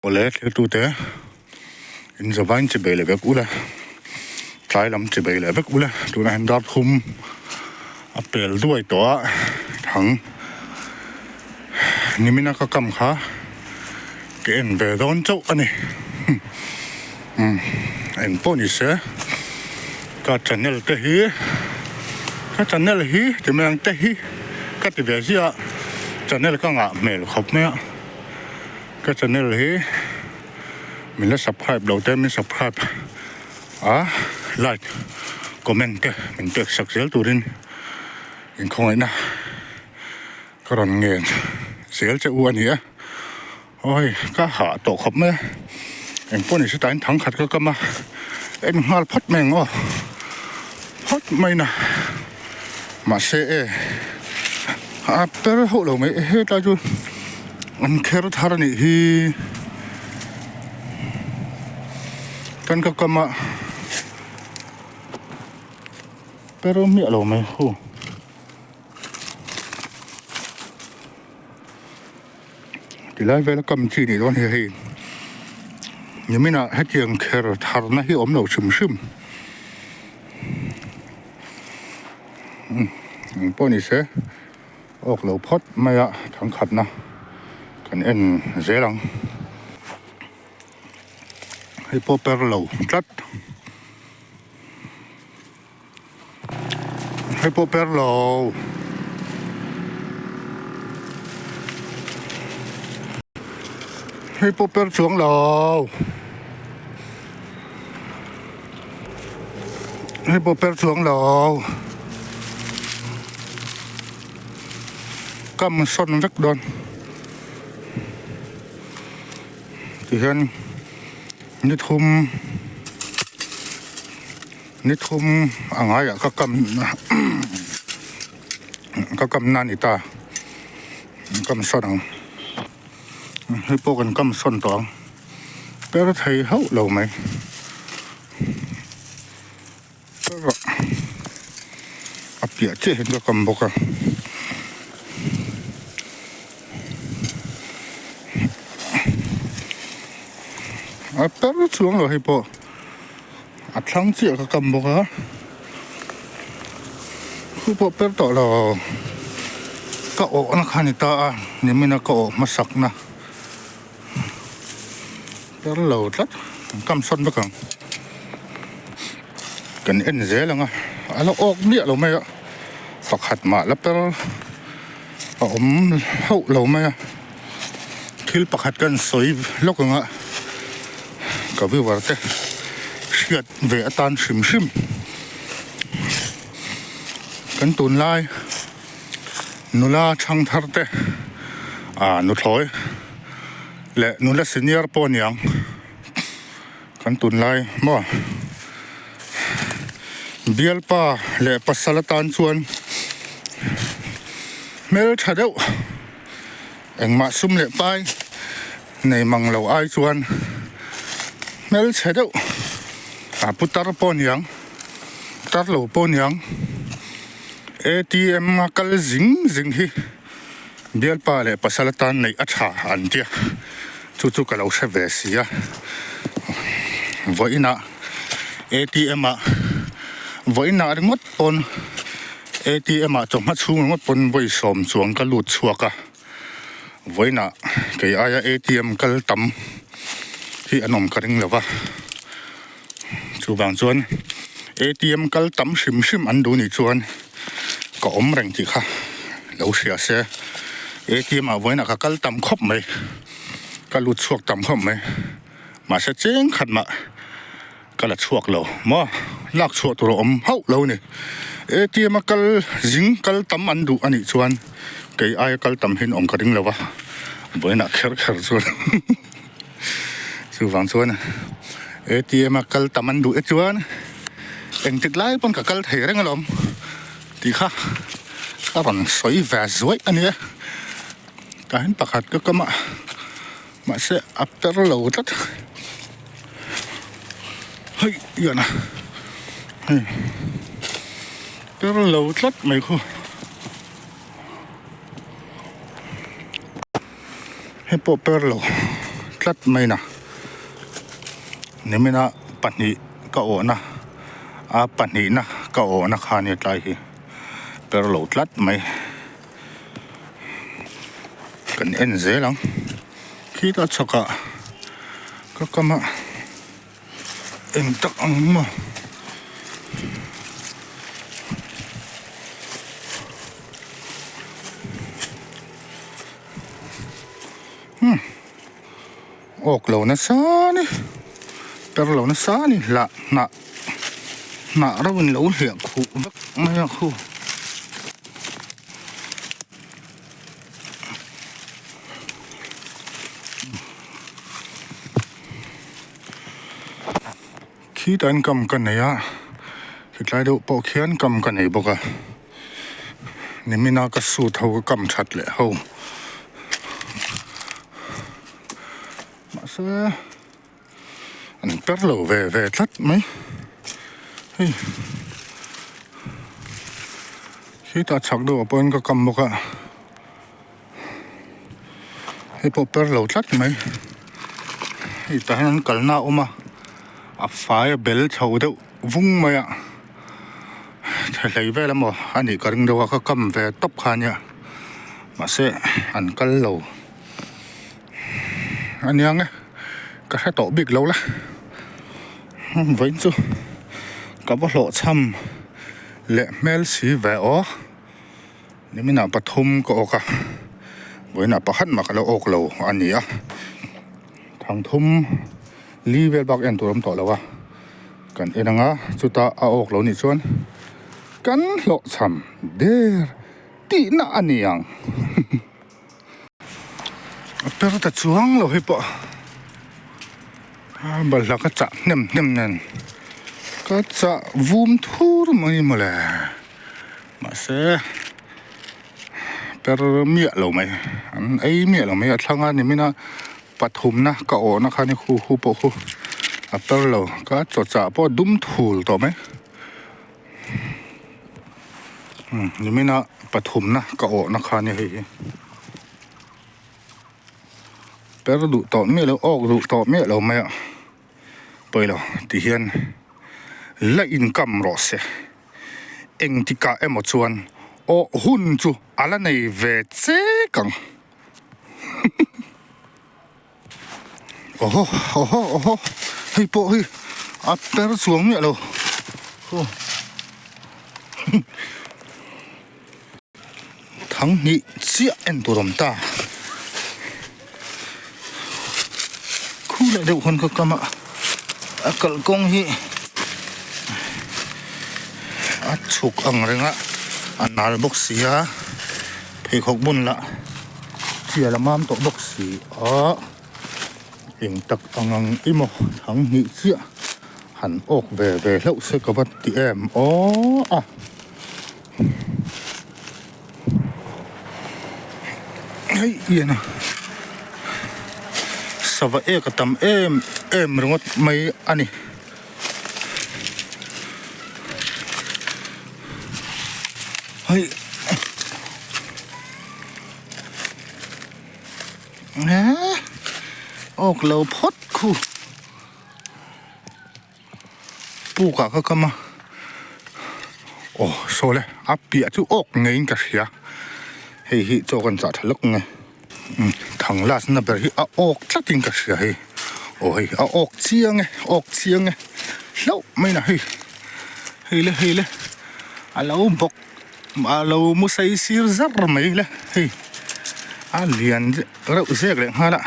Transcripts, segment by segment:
Awle thiltute in zavain chi bei leh vek ula tlai lam chi bei leh vek ula tunah hian dar thum a pel duai tawh a thang nimina ka kam kha ka en ve dawn chauh a ni umm eng pawh ni se ka channel te hi ka channel hi ti mai ang te hi ka ti ve ziah a channel ka ngah hmel khawp mai a. Ka channel hi min la subscribe lo te min subscribe a like comment te min pek sak zel turin inkhawngaihna ka rawn ngen zel che u a ni a aw hei ka hah tawh khawp mai a engpawh ni se tain thang khat ka kam a en nghal phawt mai ang aw phawt mai na mahse e a per hauh lo mai hetlai chu. An kher thar a nih hi kan ka kam a per miah lo mai hu tilai vela kam chi nih dawn hi hei nimin ah hetiang kher thar na hi awm lo hrim hrim eng pawh ni se. Awk lo phawt mai a thangkhatna kan en zel ang. Hei pawh per lo tlat. Hei pawh per lo. Hei pawh per chuang lo. Hei pawh per chuang lo kam sawn vek dawn tihian ni thum ni thum a ngaiah ka kam ka kam na a ni ta kam sawn ang hei pawh kan kam sawn tawh ang. Per thei hauh lo mai. Per a piah chiah hian ka kam bawk a. A per chuang lo hei pawh a thlang chiah ka kam bawk a. Khu pawh per tawh lo. Ka awhna kha a ni ta a, nimina ka awh hmasakna. Per lo tlat an kam sawn vek ang kan en zel ang a a la awk miah lo mai a pakhat mah la per a awm hauh lo mai a thil pakhat kan sawi lawk ang a ka viewer te hriat ve atan hrim hrim kan tunlai. Nula chhangthar te ah nuthlawi leh nula senior pawh a ni ang kan tunlai maw bialpa leh pasal atan chuan hmeltha deuh engmah sum leh pai nei mang lo ai chuan hmelchhe deuh ah putar pawh a ni ang tar lo pawh a ni ang. Atm a kal zing zing hi bialpa leh pasal atan neih a tha an tia chu chu ka lo hre ve si a vawiinah atm ah vawiinah ringawt pawn atm ah chawhma chhung ringawt pawn vawi sawm chuang ka lut chhuak a vawiinah kei aia atm kal tam hi an awm ka ring lo va. Chuvang chuan atm kal tam hrim hrim an duh nih chuan ka awm reng tih kha lo hria se atm ah vawiinah ka kal tam khawp mai ka lut chhuak tam khawp mai mahse cheng khat mah ka la chhuak lo maw lak chhuah tur a awm hauh lo a ni atm a kal zing kal tam an duh a nih chuan kei aia kal tam hi an awm ka ring lo va vawiinah kher kher chuan. Chuvang chuan atm a kal tam an duh e chuan engtik lai pawn ka kal thei reng alawm tih kha ka rawn sawi ve zuaih a nia tah hian pakhat ka kam a mahse a per lo tlat hei ian a hei per lo tlat mai khu. Hei pawh per lo. tlat mai na nimina pahnih ka awhna a pahnihna ka awhna kha ania tlai hi per lo tlat mai kan en zel ang khitah chhakah ka kam a. Eng tak ang maw? Hmm. Awk lo nasa ni. Per lo nasa ni lah hnah hnah reuh in lo hliah khuh vek mai a khu. Khitah hian kam ka nei a hetlai deuh pawh khian kam ka nei bawk a nimina ka suit ho ka kam that leh ho mahse an per lo ve ve tlat mai hei khitah chhak deuhah pawhin ka kam bawk a. Hei pawh per lo tlat mai hei tah hian an kalna a awm a a fai a bel chho deuh vung mai a thlahlei vel emaw a nih ka ring deuh a ka kam ve tawp kha ania mahse an kal lo aniang e ka hre tawh bik lo la vawiin chu ka va hlawhchham leh hmel si ve aw. Niminah pathum ka awk a, vawiinah pakhat mah ka lo awk lo a ni a, thangthum li vel bak en tur a awm tawh lo a, kan en ang a, chuta a awk lo nih chuan kan hlawhchham der tihna a ni ang. A per ta chuang lo hi pawh a balhla ka chah hnem hnem nen ka chah vum thur mai mawle mahse per miah lo mai an ei miah lo mai a thlang a nimin a pathumna ka awhna khan i khu khu pawh khu a per lo ka chaw chah pawh a dum thul tawh mai nimin a pathumna ka awhna kha ania hei hi per duh tawh miah lo awk duh tawh miah lo mai a pawilo ti hian la inkam rawh se engtikah emaw chuan awh hun chu a la nei ve chek ang. Awhaw awhaw awhaw hei pawh hi a per chuang miah lo thang hnih chiah en tur awm ta khu leh deuh hawn ka kam a a kalkawng hi a chhuk ang reng a a nal bawk si a pheikhawk bun lah. Chial a mam tawh bawk si a, eng tak ang ang i maw thang hnih chiah han awk ve ve hlauh se ka va ti em aw a. Hei ian a sava ek a tam em em ringawt mai a ni. Hei eh awk lo phawt khu puk ah ka kam a aw saw le a piah chu awk ngeiin ka hria hei hi chaw kan chah tha lawk nge. Thang last na ber hi a awk tlat in ka hria hei aw hei a awk chiang e awk chiang e hlauh mai na hei hei le hei le a lo bawk a lo mu sei sir zar mai le hei a lian reuh zek leh nghal a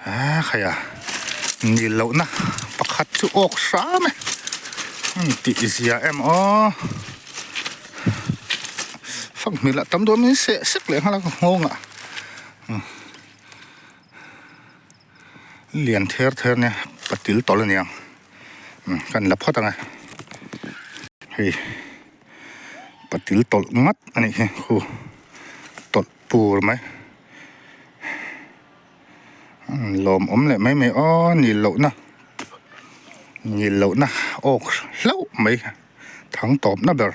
ah khai a nil loh na pakhat chu awk hram e tih zia em aw. Fak hmel ah tam dawn mai seh sek leh nghal a ka nghawng ah lian ther ther nia patil tawlh a niang kan la phawt ang e hei patil tawlh ngat a nih hi khu tawlh pur mai lawmawm leh mai mai aw nil lohna nil lohna awk hlauh mai. Thang tawpna ber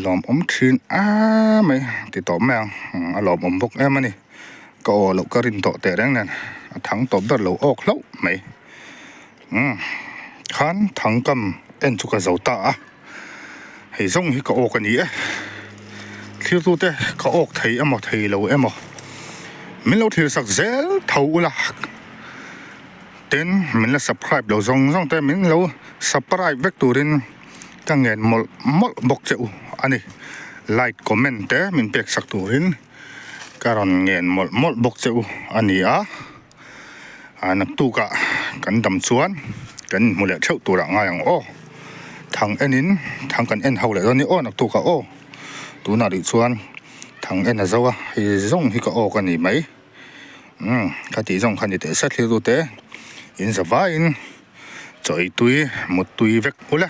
lawmawm thin a mai ti tawp mai ang a lawmawm bawk em a ni. Ka aw loh ka rin tawh teh reng nen a thang tawp ber lo awk hlauh mai. Umm khan thang kam en chu ka zo ta a, hei zawng hi ka awk a ni e. Thirtute ka awk thei emaw thei lo emaw min lo thlir sak zel tho ula. Tin min la subscribe lo zawng zawng te min lo subscribe vek turin ka ngen mawlh mawlh bawk che u a ni. Like comment te min pek sak turin ka rawn ngen mawlh mawlh bawk che u a ni a. A naktukah kan dam chuan kan inhmu leh theuh turah ngai ang aw. Thang enin thang kan en ho leh dawn ni aw naktukah aw. Tunah rih chuan thang en a zo a hei zawng hi ka awk a ni mai. Umm ka tih zawng kha ni teh se thlir tute in za vaiin chaw ei tui mut tui vek ula.